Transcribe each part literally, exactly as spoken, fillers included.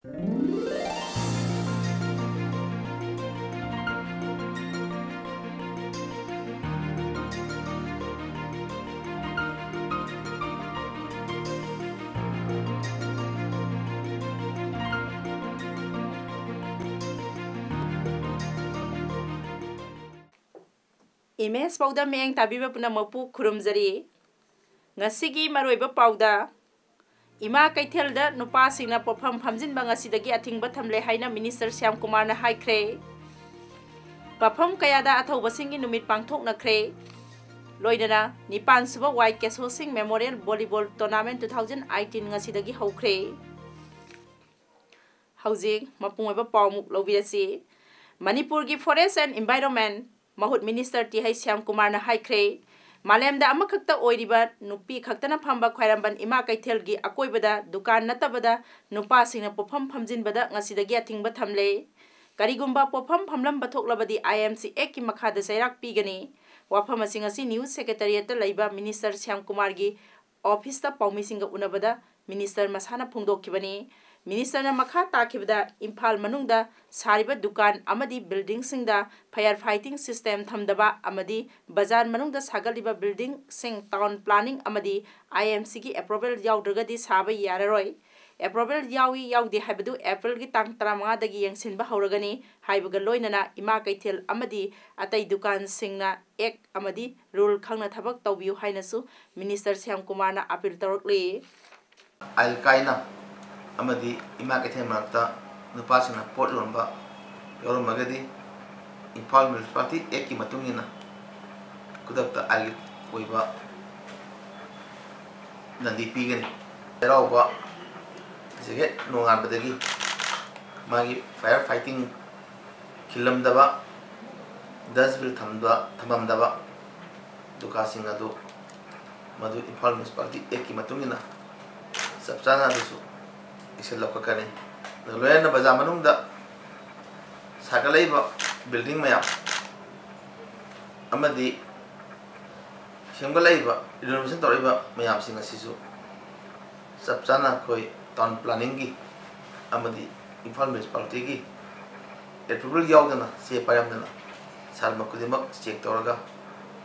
Image ꯄꯥꯎꯗ ꯃꯤꯠꯌꯦꯡ ꯇꯥꯕꯤꯕ ꯄꯨꯝꯅꯃꯛꯄꯨ ꯈꯨꯔꯨꯝꯖꯔꯤ꯫ ꯉꯁꯤꯒꯤ ꯃꯔꯨꯑꯣꯏꯕ ꯄꯥꯎꯗ, ꯏꯃꯥ ꯀꯩꯊꯦꯜꯗ ꯅꯨꯄꯥꯁꯤꯡꯅ ꯄꯣꯠꯐꯝ ꯐꯝꯖꯤꯟꯕ ꯉꯁꯤꯗꯒꯤ ꯑꯊꯤꯡꯕ ꯊꯝꯂꯦ ꯍꯥꯏꯅ ꯃꯤꯅꯤꯁꯇꯔ ꯁ꯭ꯌꯥꯝ ꯀꯨꯃꯥꯔꯅ ꯍꯥꯏꯈ꯭ꯔꯦ꯫ ꯃꯐꯝ ꯀꯌꯥꯗ ꯑꯊꯧꯕꯁꯤꯡꯒꯤ ꯅꯨꯃꯤꯠ ꯄꯥꯡꯊꯣꯛꯅꯈ꯭ꯔꯦ꯫ ꯂꯣꯏꯅꯅ ꯅꯤꯄꯥꯟ ꯁꯨꯕ ꯋꯥꯏ ꯀꯦꯁꯣ ꯁꯤꯡ memorial volleyball tournament two thousand eighteen ꯉꯁꯤꯗꯒꯤ ꯍꯧꯈ꯭ꯔꯦ꯫ ꯍꯧꯖꯤꯛ ꯃꯄꯨꯡ ꯑꯣꯏꯕ ꯄꯥꯎꯃꯨꯛ ꯂꯧꯕꯤꯔꯁꯤ꯫ ꯃꯅꯤꯄꯨꯔꯒꯤ Forest and Environment ꯃꯍꯨꯠ ꯃꯤꯅꯤꯁꯇꯔ ꯇꯤ ꯍꯩꯆ ꯁ꯭ꯌꯥꯝ ꯀꯨꯃꯥꯔꯅ ꯍꯥꯏꯈ꯭ꯔꯦ, ꯃꯥꯂꯦꯝꯗ ꯑꯃꯈꯛꯇ ꯑꯣꯏꯔꯤꯕ ꯅꯨꯄꯤ ꯈꯛꯇꯅ ꯐꯝꯕ ꯈ꯭ꯋꯥꯏꯔꯝꯕꯟ ꯏꯃꯥ ꯀꯩꯊꯦꯜꯒꯤ ꯑꯀꯣꯏꯕꯗ ꯗꯨꯀꯥꯟ ꯅꯠꯇꯕꯗ ꯅꯨꯄꯥꯁꯤꯡꯅ ꯄꯣꯠꯐꯝ ꯐꯝꯖꯤꯟꯕꯗ ꯉꯁꯤꯗꯒꯤ ꯑꯊꯤꯡꯕ ꯊꯝꯂꯦ꯫ ꯀꯔꯤꯒꯨꯝꯕ ꯄꯣꯠꯐꯝ ꯐꯝꯂꯝꯕ ꯊꯣꯛꯂꯕꯗꯤ ꯑꯥꯏ ꯑꯦꯝ ꯁꯤ ꯑꯦꯛꯀꯤ ꯃꯈꯥꯗ ꯆꯩꯔꯥꯛ ꯄꯤꯒꯅꯤ꯫ ꯋꯥꯐꯝ ꯑꯁꯤ ꯉꯁꯤ ꯅ꯭ꯌꯨꯁ ꯁꯦꯀ꯭ꯔꯦꯇꯔꯤꯌꯦꯠꯇ ꯂꯩꯕ ꯃꯤꯅꯤꯁꯇꯔ ꯁ꯭ꯌꯥꯝ ꯀꯨꯃꯥꯔꯒꯤ ꯑꯣꯐꯤꯁꯇ ꯄꯥꯎꯃꯤꯁꯤꯡꯒ ꯎꯅꯕꯗ ꯃꯤꯅꯤꯁꯇꯔ ꯃꯁꯥꯅ ꯐꯣꯡꯗꯣꯛꯈꯤꯕꯅꯤ꯫ ꯃꯤꯅꯤꯁꯇꯔꯅ ꯃꯈꯥ ꯇꯥꯈꯤꯕꯗ, ꯏꯝꯐꯥꯜ ꯃꯅꯨꯡꯗ ꯁꯥꯔꯤꯕ ꯗꯨꯀꯥꯟ ꯑꯃꯗꯤ ꯕꯤꯜꯗꯤꯡꯁꯤꯡꯗ fire fighting system ꯊꯝꯗꯕ ꯑꯃꯗꯤ ꯕꯖꯥꯔ ꯃꯅꯨꯡꯗ ꯁꯥꯒꯠꯂꯤꯕ ꯕꯤꯜꯗꯤꯡꯁꯤꯡ ꯇꯥꯎꯟ ꯄ꯭ꯂꯥꯅꯤꯡ ꯑꯃꯗꯤ ꯑꯥꯏ ꯑꯦꯝ ꯁꯤꯒꯤ ꯑꯦꯄ꯭ꯔꯨꯚꯦꯜ ꯌꯥꯎꯗ꯭ꯔꯒꯗꯤ ꯁꯥꯕ ꯌꯥꯔꯔꯣꯏ꯫ ꯑꯦꯄ꯭ꯔꯨꯚꯦꯜ ꯌꯥꯎꯏ ꯌꯥꯎꯗꯦ ꯍꯥꯏꯕꯗꯨ ꯑꯦꯄ꯭ꯔꯤꯜꯒꯤ ꯇꯥꯡ ꯇꯔꯥꯃꯉꯥꯗꯒꯤ ꯌꯦꯡꯁꯤꯟꯕ ꯍꯧꯔꯒꯅꯤ ꯍꯥꯏꯕꯒ ꯂꯣꯏꯅꯅ ꯏꯃꯥ ꯀꯩꯊꯦꯜ ꯑꯃꯗꯤ ꯑꯇꯩ ꯗꯨꯀꯥꯟꯁꯤꯡꯅ ꯑꯦꯛ ꯑꯃꯗꯤ ꯔꯨꯜ ꯈꯪꯅ ꯊꯕꯛ ꯇꯧꯕꯤꯌꯨ ꯍꯥꯏꯅꯁꯨ ꯃꯤꯅꯤꯁꯇꯔ ꯁ꯭ꯌꯥꯝ ꯀꯨꯃꯥꯔꯅ ꯑꯄꯤꯜ ꯇꯧꯔꯛꯂꯤ꯫ ꯑꯥꯏꯟ ꯀꯥꯏꯅ ꯑꯃꯗꯤ ꯏꯃꯥ ꯀꯩꯊꯦꯜ ꯃꯔꯛꯇ ꯅꯨꯄꯥꯁꯤꯡꯅ ꯄꯣꯠ ꯌꯣꯟꯕ ꯌꯥꯎꯔꯝꯃꯒꯗꯤ ꯏꯝꯐꯥꯜ ꯃ꯭ꯌꯨꯅꯤꯁꯤꯄꯥꯂꯤꯇꯤ ꯑꯦꯛꯀꯤ ꯃꯇꯨꯡ ꯏꯟꯅ ꯈꯨꯗꯛꯇ ꯑꯥꯏꯟꯒꯤ ꯑꯣꯏꯕ ꯗꯟꯗꯤ ꯄꯤꯒꯅꯤ꯫ ꯆꯩꯔꯥꯎꯕ ꯑꯁꯤꯒꯤ ꯍꯦꯛ ꯅꯣꯡꯉꯥꯟꯕꯗꯒꯤ ꯃꯥꯒꯤ fire fighting ꯈꯤꯜꯂꯝꯗꯕ, dustbin ꯊꯝꯕ, ꯊꯝꯃꯝꯗꯕ ꯗꯨꯀꯥꯟꯁꯤꯡ ꯑꯗꯨ ꯃꯗꯨ ꯏꯝꯐꯥꯜ ꯃ꯭ꯌꯨꯅꯤꯁꯤꯄꯥꯂꯤꯇꯤ ꯑꯦꯛꯀꯤ ꯃꯇꯨꯡ ꯏꯟꯅ ꯆꯞ ꯆꯥꯅ ꯑꯗꯨꯁꯨ action ꯂꯧꯈꯠꯀꯅꯤ꯫ ꯑꯗꯨꯒ ꯂꯣꯏꯅꯅ ꯕꯖꯥꯔ ꯃꯅꯨꯡꯗ ꯁꯥꯒꯠꯂꯛꯏꯕ ꯕꯤꯜꯗꯤꯡ ꯃꯌꯥꯝ ꯑꯃꯗꯤ ꯁꯦꯝꯒꯠꯂꯛꯏꯕ, renovation ꯇꯧꯔꯛꯏꯕ ꯃꯌꯥꯝꯁꯤꯡ ꯑꯁꯤꯁꯨ ꯆꯞ ꯆꯥꯅ ꯑꯩꯈꯣꯏ ꯇꯥꯎꯟ ꯄ꯭ꯂꯥꯅꯤꯡꯒꯤ ꯑꯃꯗꯤ ꯏꯝꯐꯥꯜ ꯃ꯭ꯌꯨꯅꯤꯁꯤꯄꯥꯂꯤꯇꯤꯒꯤ ꯑꯦꯄ꯭ꯔꯨꯕꯦꯜ ꯌꯥꯎꯗꯅ ꯆꯦ ꯄꯥꯏꯔꯝꯗꯅ ꯁꯥꯟꯕ ꯈꯨꯗꯤꯡꯃꯛ ꯆꯦꯛ ꯇꯧꯔꯒ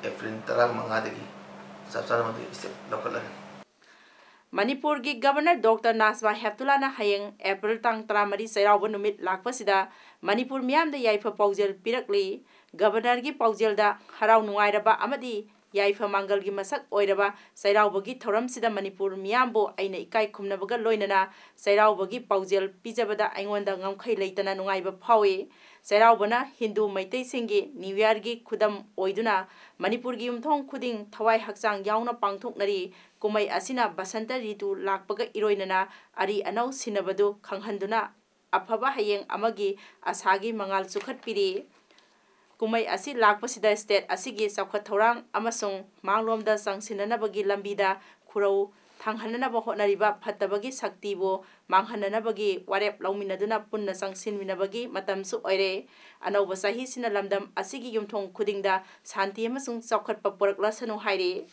ꯑꯦꯄ꯭ꯔꯤꯜ ꯇꯔꯥꯃꯉꯥꯗꯒꯤ ꯆꯞ ꯆꯥꯅ ꯃꯗꯨ ꯁ꯭ꯇꯦꯞ ꯂꯧꯈꯠꯂꯒꯅꯤ꯫ ꯃꯅꯤꯄꯨꯔꯒꯤ ꯒꯕꯔꯅꯔ ꯗꯣꯛꯇꯔ ꯅꯥꯖꯃꯥ ꯍꯦꯞꯇꯨꯂꯥꯅ ꯍꯌꯦꯡ ꯑꯦꯄ꯭ꯔꯤꯜ ꯇꯥꯡ ꯇꯔꯥꯃꯔꯤ ꯆꯩꯔꯥꯎꯕ ꯅꯨꯃꯤꯠ ꯂꯥꯛꯄꯁꯤꯗ ꯃꯅꯤꯄꯨꯔ ꯃꯤꯌꯥꯝꯗ ꯌꯥꯏꯐ ꯄꯥꯎꯖꯦꯜ ꯄꯤꯔꯛꯂꯤ꯫ ꯒꯕꯔꯅꯔꯒꯤ ꯄꯥꯎꯖꯦꯜꯗ ꯍꯔꯥꯎ ꯅꯨꯡꯉꯥꯏꯔꯕ ꯑꯃꯗꯤ ꯌꯥꯏꯐ ꯃꯥꯡꯒꯜꯒꯤ ꯃꯁꯛ ꯑꯣꯏꯔꯕ ꯆꯩꯔꯥꯎꯕꯒꯤ ꯊꯧꯔꯝꯁꯤꯗ ꯃꯅꯤꯄꯨꯔ ꯃꯤꯌꯥꯝꯕꯨ ꯑꯩꯅ ꯏꯀꯥꯏ ꯈꯨꯝꯅꯕꯒ ꯂꯣꯏꯅꯅ ꯆꯩꯔꯥꯎꯕꯒꯤ ꯄꯥꯎꯖꯦꯜ ꯄꯤꯖꯕꯗ ꯑꯩꯉꯣꯟꯗ ꯉꯝꯈꯩ ꯂꯩꯇꯅ ꯅꯨꯡꯉꯥꯏꯕ ꯐꯥꯎꯏ꯫ ꯆꯩꯔꯥꯎꯕꯅ ꯍꯤꯟꯗꯨ ꯃꯩꯇꯩꯁꯤꯡꯒꯤ ꯅ꯭ꯌꯨ ꯌꯔꯒꯤ ꯈꯨꯗꯝ ꯑꯣꯏꯗꯨꯅ ꯃꯅꯤꯄꯨꯔꯒꯤ ꯌꯨꯝꯊꯣꯡ ꯈꯨꯗꯤꯡ ꯊꯋꯥꯏ ꯍꯛꯆꯥꯡ ꯌꯥꯎꯅ ꯄꯥꯡꯊꯣꯛꯅꯔꯤ꯫ ꯀꯨꯝꯍꯩ ꯑꯁꯤꯅ ꯕꯁꯟꯇ ꯔꯤꯇꯨ ꯂꯥꯛꯄꯒ ꯏꯔꯣꯏꯅꯅ ꯑꯔꯤ ꯑꯅꯧ ꯁꯤꯟꯅꯕꯗꯨ ꯈꯪꯍꯟꯗꯨꯅ ꯑꯐꯕ ꯍꯌꯦꯡ ꯑꯃꯒꯤ ꯑꯁꯥꯒꯤ ꯃꯉꯥꯜ ꯆꯨꯈꯠꯄꯤꯔꯤ꯫ ꯀꯨꯝꯍꯩ ꯑꯁꯤ ꯂꯥꯛꯄꯁꯤꯗ ꯁ꯭ꯇꯦꯠ ꯑꯁꯤꯒꯤ ꯆꯥꯎꯈꯠ ꯊꯧꯔꯥꯡ ꯑꯃꯁꯨꯡ ꯃꯥꯡꯂꯣꯝꯗ ꯆꯪꯁꯤꯟꯅꯅꯕꯒꯤ ꯂꯝꯕꯤꯗ ꯈꯨꯔꯧ ꯊꯥꯡꯍꯟꯅꯅꯕ ꯍꯣꯠꯅꯔꯤꯕ ꯐꯠꯇꯕꯒꯤ ꯁꯛꯇꯤꯕꯨ ꯃꯥꯡꯍꯟꯅꯅꯕꯒꯤ ꯋꯥꯔꯦꯞ ꯂꯧꯃꯤꯟꯅꯗꯨꯅ ꯄꯨꯟꯅ ꯆꯪꯁꯤꯟꯃꯤꯟꯅꯕꯒꯤ ꯃꯇꯝꯁꯨ ꯑꯣꯏꯔꯦ꯫ ꯑꯅꯧꯕ ꯆꯍꯤꯁꯤꯅ ꯂꯝꯗꯝ ꯑꯁꯤꯒꯤ ꯌꯨꯝꯊꯣꯡ ꯈꯨꯗꯤꯡꯗ ꯁꯥꯟꯇꯤ ꯑꯃꯁꯨꯡ ꯆꯥꯎꯈꯠꯄ ꯄꯨꯔꯛꯂꯁꯅꯨ ꯍꯥꯏꯔꯤ꯫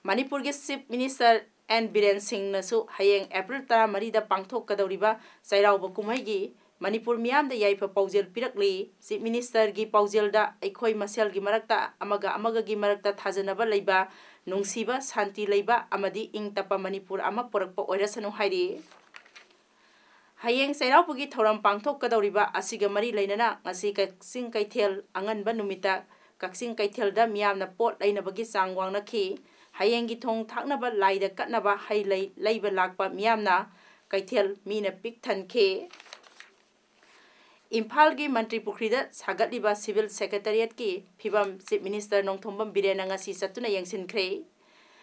ꯃꯅꯤꯄꯨꯔꯒꯤ ꯆꯤꯐ ꯃꯤꯅꯤꯁꯇꯔ ꯑꯦꯟ ꯕꯤꯔꯦꯟ ꯁꯤꯡꯅꯁꯨ ꯍꯌꯦꯡ ꯑꯦꯄ꯭ꯔꯤꯜ ꯇꯔꯥꯃꯔꯤꯗ ꯄꯥꯡꯊꯣꯛꯀꯗꯧꯔꯤꯕ ꯆꯩꯔꯥꯎꯕ ꯀꯨꯝꯍꯩꯒꯤ ꯃꯅꯤꯄꯨꯔ ꯃꯤꯌꯥꯝꯗ ꯌꯥꯏꯐ ꯄꯥꯎꯖꯦꯜ ꯄꯤꯔꯛꯂꯤ꯫ ꯆꯤꯐ ꯃꯤꯅꯤꯁꯇꯔꯒꯤ ꯄꯥꯎꯖꯦꯜꯗ ꯑꯩꯈꯣꯏ ꯃꯁꯦꯜꯒꯤ ꯃꯔꯛꯇ ꯑꯃꯒ ꯑꯃꯒꯒꯤ ꯃꯔꯛꯇ ꯊꯥꯖꯅꯕ ꯂꯩꯕ, ꯅꯨꯡꯁꯤꯕ, ꯁꯥꯟꯇꯤ ꯂꯩꯕ ꯑꯃꯗꯤ ꯏꯪ ꯇꯞꯄ ꯃꯅꯤꯄꯨꯔ ꯑꯃ ꯄꯨꯔꯛꯄ ꯑꯣꯏꯔꯁꯅꯨ ꯍꯥꯏꯔꯤ꯫ ꯍꯌꯦꯡ ꯆꯩꯔꯥꯎꯕꯒꯤ ꯊꯧꯔꯝ ꯄꯥꯡꯊꯣꯛꯀꯗꯧꯔꯤꯕ ꯑꯁꯤꯒ ꯃꯔꯤ ꯂꯩꯅꯅ ꯉꯁꯤ ꯀꯛꯆꯤꯡ ꯀꯩꯊꯦꯜ ꯑꯉꯟꯕ ꯅꯨꯃꯤꯠꯇ ꯀꯛꯆꯤꯡ ꯀꯩꯊꯦꯜꯗ ꯃꯤꯌꯥꯝꯅ ꯄꯣꯠ ꯂꯩꯅꯕꯒꯤ ꯆꯥꯡ ꯋꯥꯡꯅꯈꯤ꯫ ꯍꯌꯦꯡꯒꯤ ꯊꯣꯡ ꯊꯥꯛꯅꯕ ꯂꯥꯏꯗ ꯀꯠꯅꯕ ꯍꯩ ꯂꯩ ꯂꯩꯕ ꯂꯥꯛꯄ ꯃꯤꯌꯥꯝꯅ ꯀꯩꯊꯦꯜ ꯃꯤꯅ ꯄꯤꯛ ꯊꯟꯈꯤ꯫ ꯏꯝꯐꯥꯜꯒꯤ ꯃꯟꯇ꯭ꯔꯤ ꯄꯨꯈ꯭ꯔꯤꯗ ꯁꯥꯒꯠꯂꯤꯕ ꯁꯤꯚꯤꯜ ꯁꯦꯀ꯭ꯔꯦꯇꯔꯤꯌꯦꯠꯀꯤ ꯐꯤꯕꯝ ꯆꯤꯐ ꯃꯤꯅꯤꯁꯇꯔ ꯅꯣꯡꯊꯣꯝꯕꯝ ꯕꯤꯔꯦꯟꯅ ꯉꯁꯤ ꯆꯠꯇꯨꯅ ꯌꯦꯡꯁꯤꯟꯈ꯭ꯔꯦ꯫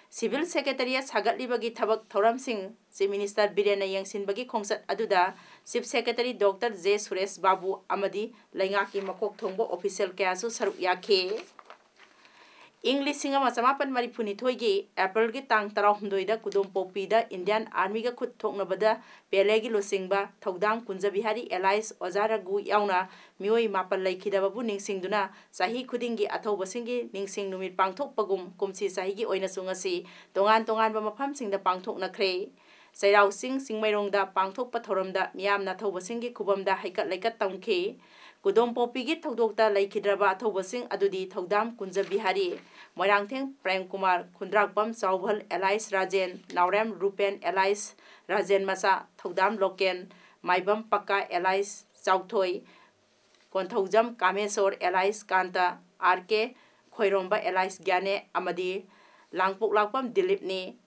ꯁꯤꯚꯤꯜ ꯁꯦꯀ꯭ꯔꯦꯇꯔꯤꯌꯦꯠ ꯁꯥꯒꯠꯂꯤꯕꯒꯤ ꯊꯕꯛ ꯊꯧꯔꯝꯁꯤꯡ ꯆꯤꯐ ꯃꯤꯅꯤꯁꯇꯔ ꯕꯤꯔꯦꯟꯅ ꯌꯦꯡꯁꯤꯟꯕꯒꯤ ꯈꯣꯡꯆꯠ ꯑꯗꯨꯗ chief secretary doctor J Suresh Babu ꯑꯃꯗꯤ ꯂꯩꯉꯥꯛꯀꯤ ꯃꯀꯣꯛ ꯊꯣꯡꯕ ꯑꯣꯐꯤꯁꯤꯌꯦꯜ ꯀꯌꯥꯁꯨ ꯁꯔꯨꯛ ꯌꯥꯈꯤ꯫ ꯏꯪ ꯂꯤꯁꯤꯡ ꯑꯃ ꯆꯃꯥꯄꯟ ꯃꯔꯤꯐꯨꯅꯤꯊꯣꯏꯒꯤ ꯑꯦꯄ꯭ꯔꯤꯜꯒꯤ ꯇꯥꯡ ꯇꯔꯥꯍꯨꯝꯗꯣꯏꯗ ꯀꯨꯗꯣꯝꯄꯣꯛꯄꯤꯗ ꯏꯟꯗꯤꯌꯥꯟ ꯑꯥꯔꯃꯤꯒ ꯈꯨꯠ ꯊꯣꯛꯅꯕꯗ ꯄꯦꯂꯦꯒꯤ ꯂꯨꯆꯤꯡꯕ ꯊꯧꯗꯥꯡ ꯀꯨꯟꯖꯕꯤꯍꯥꯔꯤ ꯑꯦꯂꯥꯏꯁ ꯑꯣꯖꯥ ꯔꯘꯨ ꯌꯥꯎꯅ ꯃꯤꯑꯣꯏ ꯃꯥꯄꯜ ꯂꯩꯈꯤꯗꯕꯕꯨ ꯅꯤꯡꯁꯤꯡꯗꯨꯅ ꯆꯍꯤ ꯈꯨꯗꯤꯡꯒꯤ ꯑꯊꯧꯕꯁꯤꯡꯒꯤ ꯅꯤꯡꯁꯤꯡ ꯅꯨꯃꯤꯠ ꯄꯥꯡꯊꯣꯛꯄꯒꯨꯝ ꯀꯨꯝꯁꯤ ꯆꯍꯤꯒꯤ ꯑꯣꯏꯅꯁꯨ ꯉꯁꯤ ꯇꯣꯉꯥꯟ ꯇꯣꯉꯥꯟꯕ ꯃꯐꯝꯁꯤꯡꯗ ꯄꯥꯡꯊꯣꯛꯅꯈ꯭ꯔꯦ꯫ ꯆꯩꯔꯥꯎ ꯆꯤꯡ ꯆꯤꯡꯃꯩꯔꯣꯡꯗ ꯄꯥꯡꯊꯣꯛꯄ ꯊꯧꯔꯝꯗ ꯃꯤꯌꯥꯝꯅ ꯑꯊꯧꯕꯁꯤꯡꯒꯤ ꯈꯨꯕꯝꯗ ꯍꯩꯀꯠ ꯂꯩꯀꯠ ꯇꯝꯈꯤ꯫ ꯀꯨꯗꯣꯝꯄꯣꯛꯄꯤꯒꯤ ꯊꯧꯗꯣꯛꯇ ꯂꯩꯈꯤꯗ꯭ꯔꯕ ꯑꯊꯧꯕꯁꯤꯡ ꯑꯗꯨꯗꯤ ꯊꯧꯗꯥꯝ ꯀꯨꯟꯖ ꯕꯤꯍꯥꯔꯤ, ꯃꯣꯏꯔꯥꯡꯊꯦꯝ ꯄ꯭ꯔꯦꯝꯀꯨꯃꯥꯔ, ꯈꯨꯟꯗ꯭ꯔꯥꯛꯄꯝ ꯆꯥꯎꯕꯜ alias ꯔꯥꯖꯦꯟ, ꯅꯥꯎꯔꯦꯝ ꯔꯨꯄꯦꯟ alias ꯔꯥꯖꯦꯟ ꯃꯆꯥ, ꯊꯧꯗꯥꯝ ꯂꯣꯀꯦꯟ, ꯃꯥꯏꯕꯝ ꯄꯛꯀꯥ alias ꯆꯥꯎꯊꯣꯏ, ꯀꯣꯟꯊꯧꯖꯝ ꯀꯥꯃꯦꯁꯣꯔ alias ꯀꯥꯟꯇ, ꯑꯥꯔ ꯀꯦ ꯈꯣꯏꯔꯣꯝꯕ alias ꯒ꯭ꯌꯥꯅꯦ ꯑꯃꯗꯤ ꯂꯥꯡꯄꯣꯛꯂꯥꯛꯄꯝ ꯗꯤꯂꯤꯞꯅꯤ꯫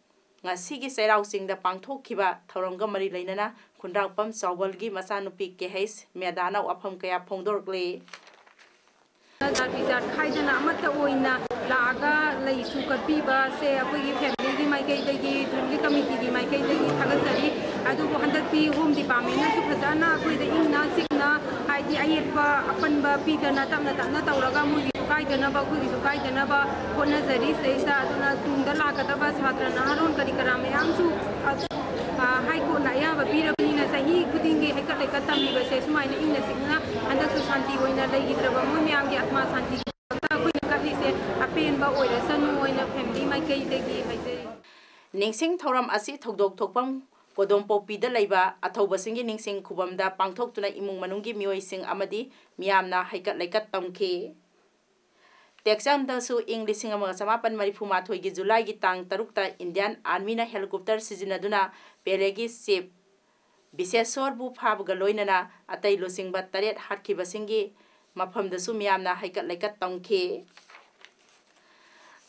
ꯉꯁꯤꯒꯤ ꯆꯩꯔꯥꯎ ꯆꯤꯡꯗ ꯄꯥꯡꯊꯣꯛꯈꯤꯕ ꯊꯧꯔꯝꯒ ꯃꯔꯤ ꯂꯩꯅꯅ ꯈꯨꯟꯗ꯭ꯔꯥꯛꯄꯝ ꯆꯥꯎꯕꯜꯒꯤ ꯃꯆꯥꯅꯨꯄꯤ ꯀꯦ ꯍꯩꯁ ꯃꯦꯗꯥꯅ ꯋꯥꯐꯝ ꯀꯌꯥ ꯐꯣꯡꯗꯣꯔꯛꯂꯤ꯫ ꯖꯥꯠ ꯕꯤꯖꯥꯠ ꯈꯥꯏꯗꯅ ꯑꯃꯠꯇ ꯑꯣꯏꯅ ꯂꯥꯛꯑꯒ ꯂꯩꯁꯨ ꯀꯠꯄꯤꯕꯁꯦ ꯑꯩꯈꯣꯏꯒꯤ ꯐꯦꯃꯤꯂꯤꯒꯤ ꯃꯥꯏꯀꯩꯗꯒꯤ, ꯗ꯭ꯔꯤꯝꯒꯤ ꯀꯃꯤꯇꯤꯒꯤ ꯃꯥꯏꯀꯩꯗꯒꯤ ꯊꯥꯒꯠꯆꯔꯤ꯫ ꯑꯗꯨꯕꯨ ꯍꯟꯗꯛꯇꯤ ꯍꯣꯝ ꯗꯤꯄꯥꯔꯠꯃꯦꯟꯅꯁꯨ ꯐꯖꯅ ꯑꯩꯈꯣꯏꯗ ꯏꯪꯅ ꯆꯤꯛꯅ, ꯍꯥꯏꯗꯤ ꯑꯌꯦꯠꯄ ꯑꯄꯟꯕ ꯄꯤꯗꯅ ꯇꯞꯅ ꯇꯞꯅ ꯇꯧꯔꯒ ꯃꯣꯏꯒꯤꯁꯨ ꯀꯥꯏꯗꯅꯕ ꯑꯩꯈꯣꯏꯒꯤꯁꯨ ꯀꯥꯏꯗꯅꯕ ꯍꯣꯠꯅꯖꯔꯤ꯫ ꯁꯤꯗꯩꯁꯤꯗ ꯑꯗꯨꯅ ꯇꯨꯡꯗ ꯂꯥꯛꯀꯗꯕ ꯁꯥꯇ꯭ꯔ ꯅꯍꯥꯔꯣꯟ ꯀꯔꯤ ꯀꯔꯥ ꯃꯌꯥꯝꯁꯨ, ꯑ, ꯑ, ꯍꯥꯏ ꯀꯣꯔꯠꯅ ꯑꯌꯥꯕ ꯄꯤꯔꯕꯅꯤꯅ ꯆꯍꯤ ꯈꯨꯗꯤꯡꯒꯤ ꯍꯩꯀꯠ ꯂꯩꯀꯠ ꯇꯝꯕꯤꯕꯁꯦ ꯁꯨꯃꯥꯏꯅ ꯏꯪꯅ ꯆꯤꯛꯅ ꯍꯟꯗꯛꯁꯨ ꯁꯥꯟꯇꯤ ꯑꯣꯏꯅ ꯂꯩꯈꯤꯗ꯭ꯔꯕ ꯃꯣꯏ ꯃꯌꯥꯝꯒꯤ ꯑꯥꯠꯃꯥ ꯁꯥꯟꯇꯤ ꯑꯩꯈꯣꯏꯅ ꯀꯠꯂꯤꯁꯦ ꯑꯄꯦꯟꯕ ꯑꯣꯏꯔꯁꯅꯨ ꯑꯣꯏꯅ ꯐꯦꯃꯤꯂꯤ ꯃꯥꯏꯀꯩꯗꯒꯤ ꯍꯥꯏꯖꯔꯤ꯫ ꯅꯤꯡꯁꯤꯡ ꯊꯧꯔꯝ ꯑꯁꯤ ꯊꯧꯗꯣꯛ ꯊꯣꯛꯐꯝ ꯀꯣꯗꯣꯝꯄꯣꯛꯄꯤꯗ ꯂꯩꯕ ꯑꯊꯧꯕꯁꯤꯡꯒꯤ ꯅꯤꯡꯁꯤꯡ ꯈꯨꯕꯝꯗ ꯄꯥꯡꯊꯣꯛꯇꯨꯅ ꯏꯃꯨꯡ ꯃꯅꯨꯡꯒꯤ ꯃꯤꯑꯣꯏꯁꯤꯡ ꯑꯃꯗꯤ ꯃꯤꯌꯥꯝꯅ ꯍꯩꯀꯠ ꯂꯩꯀꯠ ꯇꯝꯈꯤ꯫ ꯇꯦꯛꯆꯝꯗꯁꯨ ꯏꯪ ꯂꯤꯁꯤꯡ ꯑꯃꯒ ꯆꯃꯥꯄꯟ ꯃꯔꯤꯐꯨ ꯃꯥꯊꯣꯏꯒꯤ ꯖꯨꯂꯥꯏꯒꯤ ꯇꯥꯡ ꯇꯔꯨꯛꯇ ꯏꯟꯗꯤꯌꯥꯟ ꯑꯥꯔꯃꯤꯅ ꯍꯦꯂꯤꯀꯣꯞꯇꯔ ꯁꯤꯖꯤꯟꯅꯗꯨꯅ ꯄꯦꯂꯦꯒꯤ ꯆꯤꯐ ꯕꯤꯁꯦꯁꯣꯔꯕꯨ ꯐꯥꯕꯒ ꯂꯣꯏꯅꯅ ꯑꯇꯩ ꯂꯨꯆꯤꯡꯕ ꯇꯔꯦꯠ ꯍꯥꯠꯈꯤꯕꯁꯤꯡꯒꯤ ꯃꯐꯝꯗꯁꯨ ꯃꯤꯌꯥꯝꯅ ꯍꯩꯀꯠ ꯂꯩꯀꯠ ꯇꯝꯈꯤ꯫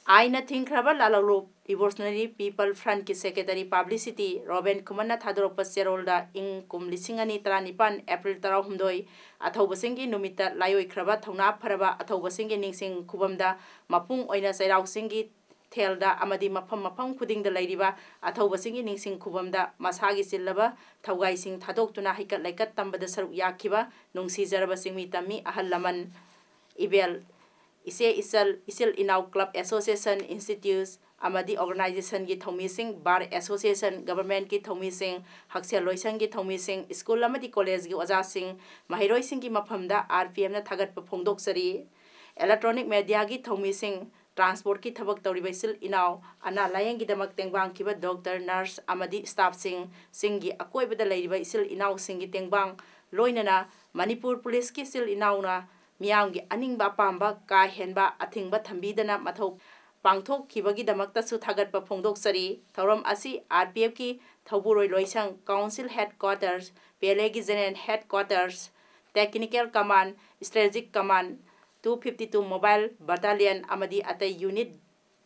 ꯑꯥꯏꯟꯅ ꯊꯤꯡꯈ꯭ꯔꯕ ꯂꯥꯂꯧꯂꯨꯞ Revolutionary People Frontꯀꯤ secretary publicity ꯔꯣꯕꯦꯟ ꯈꯨꯃꯟꯅ ꯊꯥꯗꯣꯔꯛꯄ ꯆꯦꯔꯣꯜꯗ ꯏꯪ ꯀꯨꯝ ꯂꯤꯁꯤꯡ ꯑꯅꯤ ꯇꯔꯥꯅꯤꯄꯥꯟ April ꯇꯔꯥꯍꯨꯝꯗꯣꯏ ꯑꯊꯧꯕꯁꯤꯡꯒꯤ ꯅꯨꯃꯤꯠꯇ ꯂꯥꯏꯑꯣꯏꯈ꯭ꯔꯕ ꯊꯧꯅꯥ ꯐꯔꯕ ꯑꯊꯧꯕꯁꯤꯡꯒꯤ ꯅꯤꯡꯁꯤꯡ ꯈꯨꯕꯝꯗ ꯃꯄꯨꯡ ꯑꯣꯏꯅ ꯆꯩꯔꯥꯎ ꯆꯤꯡꯒꯤ ꯊꯦꯜꯗ ꯑꯃꯗꯤ ꯃꯐꯝ ꯃꯐꯝ ꯈꯨꯗꯤꯡꯗ ꯂꯩꯔꯤꯕ ꯑꯊꯧꯕꯁꯤꯡꯒꯤ ꯅꯤꯡꯁꯤꯡ ꯈꯨꯕꯝꯗ ꯃꯁꯥꯒꯤ ꯆꯤꯜꯂꯕ ꯊꯧꯒꯥꯏꯁꯤꯡ ꯊꯥꯗꯣꯛꯇꯨꯅ ꯍꯩꯀꯠ ꯂꯩꯀꯠ ꯇꯝꯕꯗ ꯁꯔꯨꯛ ꯌꯥꯈꯤꯕ ꯅꯨꯡꯁꯤꯖꯔꯕ ꯆꯤꯡꯃꯤ ꯇꯝꯃꯤ ꯑꯍꯜ ꯂꯃꯟ, ꯏꯕꯦꯜ, ꯏꯆꯦ ꯏꯆꯜ, ꯏꯆꯤꯜ ꯏꯅꯥꯎ club, association, institute ꯑꯃꯗꯤ organizationꯒꯤ ꯊꯧꯃꯤꯁꯤꯡ, bar association, governmentꯀꯤ ꯊꯧꯃꯤꯁꯤꯡ, ꯍꯛꯁꯦꯜ ꯂꯣꯏꯁꯪꯒꯤ ꯊꯧꯃꯤꯁꯤꯡ, school ꯑꯃꯗꯤ collegeꯀꯤ ꯑꯣꯖꯥꯁꯤꯡ, ꯃꯍꯩꯔꯣꯏꯁꯤꯡꯒꯤ ꯃꯐꯝꯗ RPFꯅ ꯊꯥꯒꯠꯄ ꯐꯣꯡꯗꯣꯛꯆꯔꯤ꯫ Electronic mediaꯒꯤ ꯊꯧꯃꯤꯁꯤꯡ, transport ꯀꯤ ꯊꯕꯛ ꯇꯧꯔꯤꯕ ꯏꯆꯤꯜ ꯏꯅꯥꯎ, ꯑꯅꯥ ꯂꯥꯌꯦꯡꯒꯤꯗꯃꯛ ꯇꯦꯡꯕꯥꯡꯈꯤꯕ doctor, nurse ꯑꯃꯗꯤ staff ꯁꯤꯡ, ꯁꯤꯡꯒꯤ ꯑꯀꯣꯏꯕꯗ ꯂꯩꯔꯤꯕ ꯏꯆꯤꯜ ꯏꯅꯥꯎꯁꯤꯡꯒꯤ ꯇꯦꯡꯕꯥꯡ, ꯂꯣꯏꯅꯅ ꯃꯅꯤꯄꯨꯔ ꯄꯨꯂꯤꯁꯀꯤ ꯏꯆꯤꯜ ꯏꯅꯥꯎꯅ ꯃꯤꯌꯥꯝꯒꯤ ꯑꯅꯤꯡꯕ ꯑꯄꯥꯝꯕ ꯀꯥ ꯍꯦꯟꯕ ꯑꯊꯤꯡꯕ ꯊꯝꯕꯤꯗꯅ ꯃꯊꯧ ꯄꯥꯡꯊꯣꯛꯈꯤꯕꯒꯤꯗꯃꯛꯇꯁꯨ ꯊꯥꯒꯠꯄ ꯐꯣꯡꯗꯣꯛꯆꯔꯤ꯫ ꯊꯧꯔꯝ ꯑꯁꯤ ꯑꯥꯔ ꯄꯤ ꯑꯦꯐꯀꯤ ꯊꯧꯕꯨꯔꯣꯏ ꯂꯣꯏꯁꯪ, council headquarters, ꯄꯤ ꯑꯦꯜ ꯑꯦꯒꯤ general headquarters, technical command, strategic command, two fifty two mobile battalion ꯑꯃꯗꯤ ꯑꯇꯩ unit,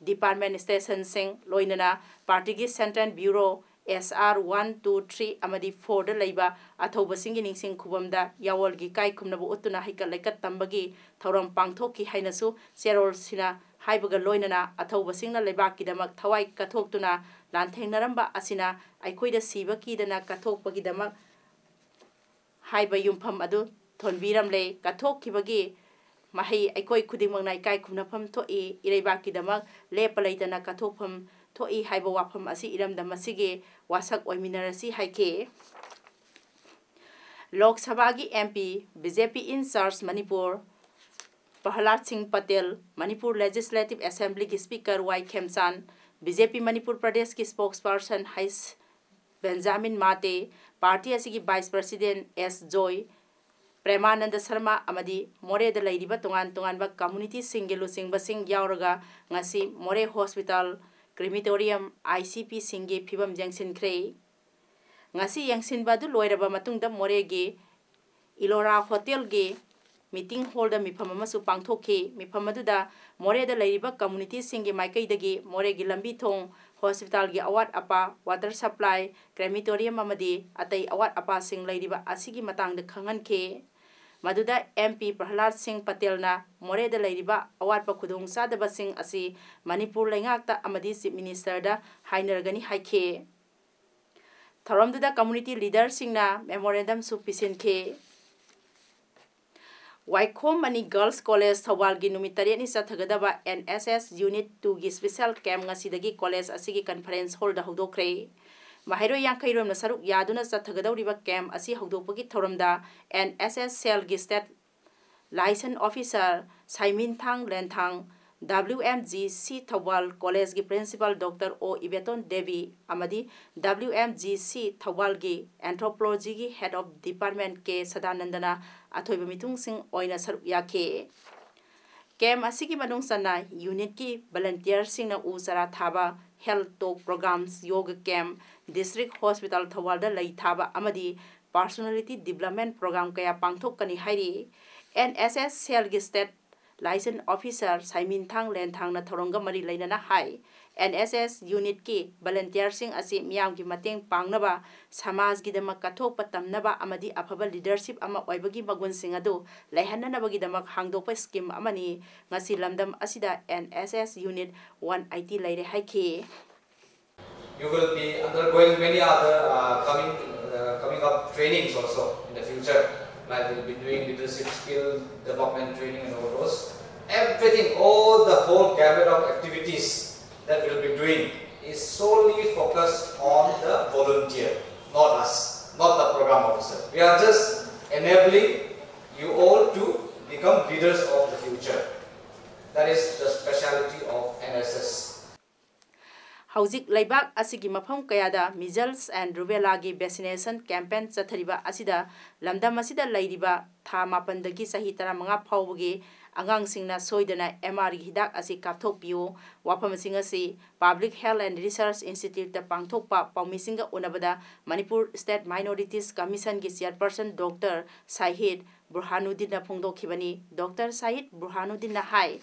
department station ꯁꯤꯡ, ꯂꯣꯏꯅꯅ party ꯒꯤ central bureau, S R one, two, three ꯑꯃꯗꯤ four ꯗ ꯂꯩꯕ ꯑꯊꯧꯕꯁꯤꯡꯒꯤ ꯅꯤꯡꯁꯤꯡ ꯈꯨꯕꯝꯗ ꯌꯥꯑꯣꯜꯒꯤ ꯏꯀꯥꯏ ꯈꯨꯝꯅꯕ ꯎꯠꯇꯨꯅ ꯍꯩꯀꯠ ꯂꯩꯀꯠ ꯇꯝꯕꯒꯤ ꯊꯧꯔꯝ ꯄꯥꯡꯊꯣꯛꯈꯤ ꯍꯥꯏꯅꯁꯨ ꯆꯦꯔꯣꯜꯁꯤꯅ ꯍꯥꯏꯕꯒ ꯂꯣꯏꯅꯅ, ꯑꯊꯧꯕꯁꯤꯡꯅ ꯂꯩꯕꯥꯛꯀꯤꯗꯃꯛ ꯊꯋꯥꯏ ꯀꯠꯊꯣꯛꯇꯨꯅ ꯂꯥꯟꯊꯦꯡꯅꯔꯝꯕ ꯑꯁꯤꯅ ꯑꯩꯈꯣꯏꯗ ꯁꯤꯕ ꯀꯤꯗꯅ ꯀꯠꯊꯣꯛꯄꯒꯤꯗꯃꯛ ꯍꯥꯏꯕ ꯌꯨꯝꯐꯝ ꯑꯗꯨ ꯊꯣꯟꯕꯤꯔꯝꯂꯦ꯫ ꯀꯠꯊꯣꯛꯈꯤꯕꯒꯤ ꯃꯍꯩ ꯑꯩꯈꯣꯏ ꯈꯨꯗꯤꯡꯃꯛꯅ ꯏꯀꯥꯏ ꯈꯨꯝꯅꯐꯝ ꯊꯣꯛꯏ꯫ ꯏꯔꯩꯕꯥꯛꯀꯤꯗꯃꯛ ꯂꯦꯞꯄ ꯂꯩꯇꯅ ꯀꯠꯊꯣꯛꯐꯝ ꯊꯣꯛꯏ ꯍꯥꯏꯕ ꯋꯥꯐꯝ ꯑꯁꯤ ꯏꯔꯝꯗꯝ ꯑꯁꯤꯒꯤ ꯋꯥꯁꯛ ꯑꯣꯏꯃꯤꯟꯅꯔꯁꯤ ꯍꯥꯏꯈꯤ꯫ ꯂꯣꯛ ꯁꯚꯥꯒꯤ M P B J P in charge Manipur ꯄ꯭ꯔꯍꯂꯥꯗ ꯁꯤꯡ ꯄꯇꯦꯜ, ꯃꯅꯤꯄꯨꯔ Legislative Assembly ꯒꯤ Speaker Y ꯈꯦꯝꯆꯥꯟ, B J P Manipur ꯄ꯭ꯔꯗꯦꯁꯀꯤ spokesperson ꯍꯩꯁ ꯕꯦꯟꯖꯥꯃꯤꯟ ꯃꯥꯇꯦ, party ꯑꯁꯤꯒꯤ Vice President S ꯖꯣꯏ, ꯄ꯭ꯔꯦꯃꯥꯅꯟꯗ ꯁꯔꯃ ꯑꯃꯗꯤ ꯃꯣꯔꯦꯗ ꯂꯩꯔꯤꯕ ꯇꯣꯉꯥꯟ ꯇꯣꯉꯥꯟꯕ community ꯁꯤꯡꯒꯤ ꯂꯨꯆꯤꯡꯕꯁꯤꯡ ꯌꯥꯎꯔꯒ ꯉꯁꯤ ꯃꯣꯔꯦ hospital, crematorium, I C P ꯁꯤꯡꯒꯤ ꯐꯤꯕꯝ ꯌꯦꯡꯁꯤꯟꯈ꯭ꯔꯦ꯫ ꯉꯁꯤ ꯌꯦꯡꯁꯤꯟꯕ ꯑꯗꯨ ꯂꯣꯏꯔꯕ ꯃꯇꯨꯡꯗ ꯃꯣꯔꯦꯒꯤ ꯏꯂꯣꯔꯥ ꯍꯣꯇꯦꯜꯒꯤ meeting hall ꯗ ꯃꯤꯐꯝ ꯑꯃꯁꯨ ꯄꯥꯡꯊꯣꯛꯈꯤ꯫ ꯃꯤꯐꯝ ꯑꯗꯨꯗ ꯃꯣꯔꯦꯗ ꯂꯩꯔꯤꯕ community ꯁꯤꯡꯒꯤ ꯃꯥꯏꯀꯩꯗꯒꯤ ꯃꯣꯔꯦꯒꯤ ꯂꯝꯕꯤ ꯊꯣꯡ, hospital ꯒꯤ ꯑꯋꯥꯠ ꯑꯄꯥ, water supply, crematorium ꯑꯃꯗꯤ ꯑꯇꯩ ꯑꯋꯥꯠ ꯑꯄꯥꯁꯤꯡ ꯂꯩꯔꯤꯕ ꯑꯁꯤꯒꯤ ꯃꯇꯥꯡꯗ ꯈꯪꯍꯟꯈꯤ꯫ ꯃꯗꯨꯗ M P ꯄ꯭ꯔꯍꯂꯥꯗ ꯁꯤꯡ ꯄꯇꯦꯜꯅ ꯃꯣꯔꯦꯗ ꯂꯩꯔꯤꯕ ꯑꯋꯥꯠꯄ ꯈꯨꯗꯣꯡꯆꯥꯗꯕꯁꯤꯡ ꯑꯁꯤ ꯃꯅꯤꯄꯨꯔ ꯂꯩꯉꯥꯛꯇ ꯑꯃꯗꯤ Chief Minister ꯗ ꯍꯥꯏꯅꯔꯒꯅꯤ ꯍꯥꯏꯈꯤ꯫ ꯊꯧꯔꯝꯗꯨꯗ community leader ꯁꯤꯡꯅ memorandum ꯁꯨ ꯄꯤꯁꯤꯟꯈꯤ꯫ ꯋꯥꯏꯈꯣꯝ ꯃꯅꯤ Girls College ꯊꯧꯕꯥꯜꯒꯤ ꯅꯨꯃꯤꯠ ꯇꯔꯦꯠꯅꯤ ꯆꯠꯊꯒꯗꯕ N S S Unit two ꯒꯤ special camp ꯉꯁꯤꯗꯒꯤ college ꯑꯁꯤꯒꯤ conference hall ꯗ ꯍꯧꯗꯣꯛꯈ꯭ꯔꯦ꯫ ꯃꯍꯩꯔꯣꯏ ꯌꯥꯡꯈꯩ ꯔꯣꯝꯅ ꯁꯔꯨꯛ ꯌꯥꯗꯨꯅ ꯆꯠꯊꯒꯗꯧꯔꯤꯕ camp ꯑꯁꯤ ꯍꯧꯗꯣꯛꯄꯒꯤ ꯊꯧꯔꯝꯗ N S S cell ꯒꯤ state liaison officer ꯁꯥꯏꯃꯤꯟꯊꯥꯡ ꯂꯦꯟꯊꯥꯡ, W M G C Thoubal ꯀꯣꯂꯦꯖꯀꯤ ꯄ꯭ꯔꯤꯟꯁꯤꯄꯥꯜ ꯗꯣꯛꯇꯔ ꯑꯣ ꯏꯕꯦꯇꯣꯟ ꯗꯦꯕꯤ ꯑꯃꯗꯤ W M G C ꯊꯧꯕꯥꯜꯒꯤ ꯑꯦꯟꯊ꯭ꯔꯣꯄꯣꯂꯣꯖꯤꯒꯤ ꯍꯦꯗ ꯑꯣꯐ ꯗꯤꯄꯥꯔꯠꯃꯦꯟ ꯀꯦ ꯁꯗꯥꯅꯟꯗꯅ ꯑꯊꯣꯏꯕ ꯃꯤꯊꯨꯡꯁꯤꯡ ꯑꯣꯏꯅ ꯁꯔꯨꯛ ꯌꯥꯈꯤ꯫ ꯀꯦꯝꯞ ꯑꯁꯤꯒꯤ ꯃꯅꯨꯡ ꯆꯟꯅ ꯌꯨꯅꯤꯠꯀꯤ ꯚꯣꯂꯨꯟꯇꯤꯌꯔꯁꯤꯡꯅ ꯎ ꯆꯥꯔꯥ ꯊꯥꯕ, ꯍꯦꯜꯊ ꯇꯣꯛ ꯄ꯭ꯔꯣꯒ꯭ꯔꯥꯝꯁ, ꯌꯣꯒ ꯀꯦꯝꯞ, ꯗꯤꯁꯇ꯭ꯔꯤꯛ ꯍꯣꯁꯄꯤꯇꯥꯜ ꯊꯧꯕꯥꯜꯗ ꯂꯩ ꯊꯥꯕ ꯑꯃꯗꯤ ꯄꯥꯔꯁꯣꯅꯦꯂꯤꯇꯤ ꯗꯤꯕ꯭ꯂꯞꯃꯦꯟ ꯄ꯭ꯔꯣꯒ꯭ꯔꯥꯝ ꯀꯌꯥ ꯄꯥꯡꯊꯣꯛꯀꯅꯤ ꯍꯥꯏꯔꯤ꯫ ꯑꯦꯟ ꯑꯦꯁ ꯑꯦꯁ ꯁꯦꯜꯒꯤ ꯁ꯭ꯇꯦꯠ ꯂꯥꯏꯁꯟ ꯑꯣꯐꯤꯁꯥꯔ ꯁꯥꯏꯃꯤꯟꯊꯥꯡ ꯂꯦꯟꯊꯥꯡꯅ ꯊꯧꯔꯝꯒ ꯃꯔꯤ ꯂꯩꯅꯅ ꯍꯥꯏ, ꯑꯦꯟ ꯑꯦꯁ ꯑꯦꯁ ꯌꯨꯅꯤꯠꯀꯤ ꯚꯣꯂꯨꯟꯇꯤꯌꯔꯁꯤꯡ ꯑꯁꯤ ꯃꯤꯌꯥꯝꯒꯤ ꯃꯇꯦꯡ ꯄꯥꯡꯅꯕ, ꯁꯃꯥꯖꯒꯤꯗꯃꯛ ꯀꯠꯊꯣꯛꯄ ꯇꯝꯅꯕ ꯑꯃꯗꯤ ꯑꯐꯕ ꯂꯤꯗꯔꯁꯤꯞ ꯑꯃ ꯑꯣꯏꯕꯒꯤ ꯃꯒꯨꯟꯁꯤꯡ ꯑꯗꯨ ꯂꯩꯍꯟꯅꯅꯕꯒꯤꯗꯃꯛ ꯍꯥꯡꯗꯣꯛꯄ ꯁ꯭ꯀꯤꯝ ꯑꯃꯅꯤ꯫ ꯉꯁꯤ ꯂꯝꯗꯝ ꯑꯁꯤꯗ N S S unit one ꯑꯩꯠꯇꯤ ꯂꯩꯔꯦ ꯍꯥꯏꯈꯤ꯫ You will be undergoing many other uh, coming uh, coming up trainings also in the future. Like we'll be doing leadership skill development training and all those. Everything, all the whole gamut of activities that we'll be doing is solely focused on the volunteer, not us, not the program officer. We are just enabling you all to become leaders of the future. That is the speciality of N S S. ꯍꯧꯖꯤꯛ ꯂꯩꯕꯥꯛ ꯑꯁꯤꯒꯤ ꯃꯐꯝ ꯀꯌꯥꯗ measles and rubella ꯒꯤ vaccination campaign ꯆꯠꯊꯔꯤꯕ ꯑꯁꯤꯗ ꯂꯝꯗꯝ ꯑꯁꯤꯗ ꯂꯩꯔꯤꯕ ꯊꯥ ꯃꯥꯄꯟꯗꯒꯤ ꯆꯍꯤ ꯇꯔꯥꯃꯉꯥ ꯐꯥꯎꯕꯒꯤ ꯑꯉꯥꯡꯁꯤꯡꯅ ꯁꯣꯏꯗꯅ ꯑꯦꯝ ꯑꯥꯔꯒꯤ ꯍꯤꯗꯥꯛ ꯑꯁꯤ ꯀꯥꯞꯊꯣꯛꯄꯤꯌꯨ꯫ ꯋꯥꯐꯝꯁꯤꯡ ꯑꯁꯤ Public Health and Research Institute ꯇ ꯄꯥꯡꯊꯣꯛꯄ ꯄꯥꯎꯃꯤꯁꯤꯡꯒ ꯎꯅꯕꯗ ꯃꯅꯤꯄꯨꯔ State Minorities Commission ꯒꯤ chairperson doctor Shahid ꯕꯨꯔꯍꯥꯅꯨꯗꯤꯟꯅ ꯐꯣꯡꯗꯣꯛꯈꯤꯕꯅꯤ꯫ Doctor Shahid ꯕꯨꯔꯍꯥꯅꯨꯗꯤꯟꯅ ꯍꯥꯏ,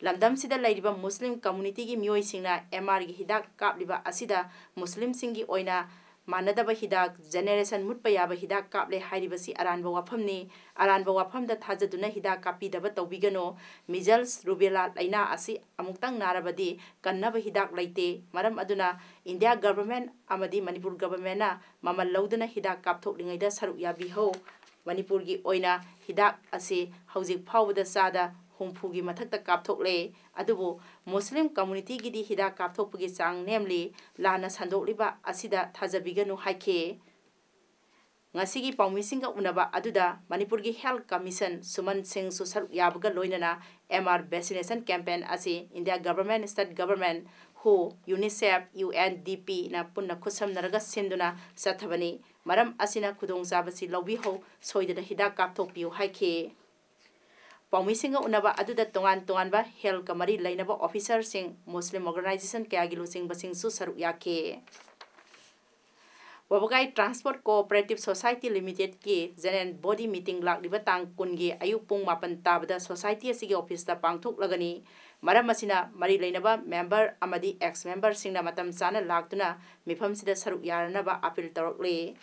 ꯂꯝꯗꯝꯁꯤꯗ ꯂꯩꯔꯤꯕ ꯃꯨꯁꯂꯤꯝ community ꯒꯤ ꯃꯤꯑꯣꯏꯁꯤꯡꯅ ꯑꯦꯝ ꯑꯥꯔꯒꯤ ꯍꯤꯗꯥꯛ ꯀꯥꯞꯂꯤꯕ ꯑꯁꯤꯗ ꯃꯨꯁꯂꯤꯝꯁꯤꯡꯒꯤ ꯑꯣꯏꯅ ꯃꯥꯟꯅꯗꯕ ꯍꯤꯗꯥꯛ, generation ꯃꯨꯠꯄ ꯌꯥꯕ ꯍꯤꯗꯥꯛ ꯀꯥꯞꯂꯦ ꯍꯥꯏꯔꯤꯕꯁꯤ ꯑꯔꯥꯟꯕ ꯋꯥꯐꯝꯅꯤ꯫ ꯑꯔꯥꯟꯕ ꯋꯥꯐꯝꯗ ꯊꯥꯖꯗꯨꯅ ꯍꯤꯗꯥꯛ ꯀꯥꯞꯄꯤꯗꯕ ꯇꯧꯕꯤꯒꯅꯨ꯫ Measles, rubella ꯂꯥꯏꯅꯥ ꯑꯁꯤ ꯑꯃꯨꯛꯇꯪ ꯅꯥꯔꯕꯗꯤ ꯀꯟꯅꯕ ꯍꯤꯗꯥꯛ ꯂꯩꯇꯦ꯫ ꯃꯔꯝ ꯑꯗꯨꯅ India government ꯑꯃꯗꯤ ꯃꯅꯤꯄꯨꯔ government ꯅ ꯃꯃꯜ ꯂꯧꯗꯨꯅ ꯍꯤꯗꯥꯛ ꯀꯥꯞꯊꯣꯛꯂꯤꯉꯩꯗ ꯁꯔꯨꯛ ꯌꯥꯕꯤꯍꯧ꯫ ꯃꯅꯤꯄꯨꯔꯒꯤ ꯑꯣꯏꯅ ꯍꯤꯗꯥꯛ ꯑꯁꯤ ꯍꯧꯖꯤꯛ ꯐꯥꯎꯕꯗ ꯆꯥꯗ ꯍꯨꯝꯐꯨꯒꯤ ꯃꯊꯛꯇ ꯀꯥꯞꯊꯣꯛꯂꯦ꯫ ꯑꯗꯨꯕꯨ ꯃꯨꯁꯂꯤꯝ community ꯒꯤꯗꯤ ꯍꯤꯗꯥꯛ ꯀꯥꯞꯊꯣꯛꯄꯒꯤ ꯆꯥꯡ ꯅꯦꯝꯂꯤ꯫ ꯂꯥꯟꯅ ꯁꯟꯗꯣꯛꯂꯤꯕ ꯑꯁꯤꯗ ꯊꯥꯖꯕꯤꯒꯅꯨ ꯍꯥꯏꯈꯤ꯫ ꯉꯁꯤꯒꯤ ꯄꯥꯎꯃꯤꯁꯤꯡꯒ ꯎꯅꯕ ꯑꯗꯨꯗ ꯃꯅꯤꯄꯨꯔꯒꯤ Health Commission ꯁꯨꯃꯟ ꯁꯤꯡꯁꯨ ꯁꯔꯨꯛ ꯌꯥꯕꯒ ꯂꯣꯏꯅꯅ M R vaccination campaign ꯑꯁꯤ India Government, State Government, WHO, UNICEF, UNDP ꯅ ꯄꯨꯟꯅ ꯈꯨꯠꯁꯝꯅꯔꯒ ꯁꯤꯟꯗꯨꯅ ꯆꯠꯊꯕꯅꯤ꯫ ꯃꯔꯝ ꯑꯁꯤꯅ ꯈꯨꯗꯣꯡꯆꯥꯕꯁꯤ ꯂꯧꯕꯤꯍꯧ, ꯁꯣꯏꯗꯅ ꯍꯤꯗꯥꯛ ꯀꯥꯞꯊꯣꯛꯄꯤꯌꯨ ꯍꯥꯏꯈꯤ꯫ ꯄꯥꯎꯃꯤꯁꯤꯡꯒ ꯎꯅꯕ ꯑꯗꯨꯗ ꯇꯣꯉꯥꯟ ꯇꯣꯉꯥꯟꯕ health ꯀ ꯃꯔꯤ ꯂꯩꯅꯕ officer ꯁꯤꯡ, Muslim organization ꯀꯌꯥꯒꯤ ꯂꯨꯆꯤꯡꯕꯁꯤꯡꯁꯨ ꯁꯔꯨꯛ ꯌꯥꯈꯤ꯫ ꯋꯥꯕꯒꯥꯏ Transport Cooperative Society Limited ꯀꯤ general body meeting ꯂꯥꯛꯂꯤꯕ ꯇꯥꯡ ꯀꯨꯟꯒꯤ ꯑꯌꯨꯛ ꯄꯨꯡ ꯃꯥꯄꯟ ꯇꯥꯕꯗ society ꯑꯁꯤꯒꯤ office ꯇ ꯄꯥꯡꯊꯣꯛꯂꯒꯅꯤ꯫ ꯃꯔꯝ ꯑꯁꯤꯅ ꯃꯔꯤ ꯂꯩꯅꯕ member ꯑꯃꯗꯤ ex member ꯁꯤꯡꯅ ꯃꯇꯝ ꯆꯥꯅ ꯂꯥꯛꯇꯨꯅ ꯃꯤꯐꯝꯁꯤꯗ ꯁꯔꯨꯛ ꯌꯥꯔꯅꯕ appeal ꯇꯧꯔꯛꯂꯤ꯫